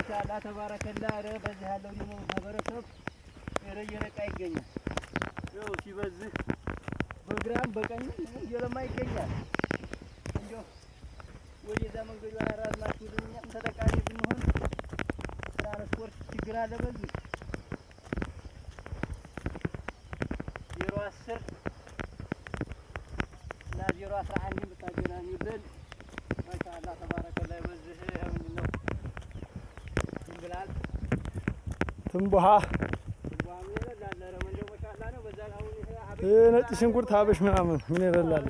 ማሻአላ ተባረከላ። ኧረ በዚህ ያለው ደግሞ ማህበረሰብ ኧረ እየነቃ ይገኛል። ይኸው ሲበዝህ በግራም በቀኝም እየለማ ይገኛል። እንዲያው ወደዛ መንገዷን አራዝማችሁልን እኛም ተጠቃሚ ብንሆን ትራንስፖርት ችግር አለ። በዚህ 010 እና 011 ብታገናኙልን ማሻአላ ተባረከላ። በዚህ ምንድን ነው? ድንብላል። ትንቡሃ። ትንቧም ይበላል። ኧረ እንደው ማሻአላ ነው። በዛ አሁን ይሄ አብሽ። ይሄ ነጭ ሽንኩርት፣ አብሽ ምናምን ምን ይበላል?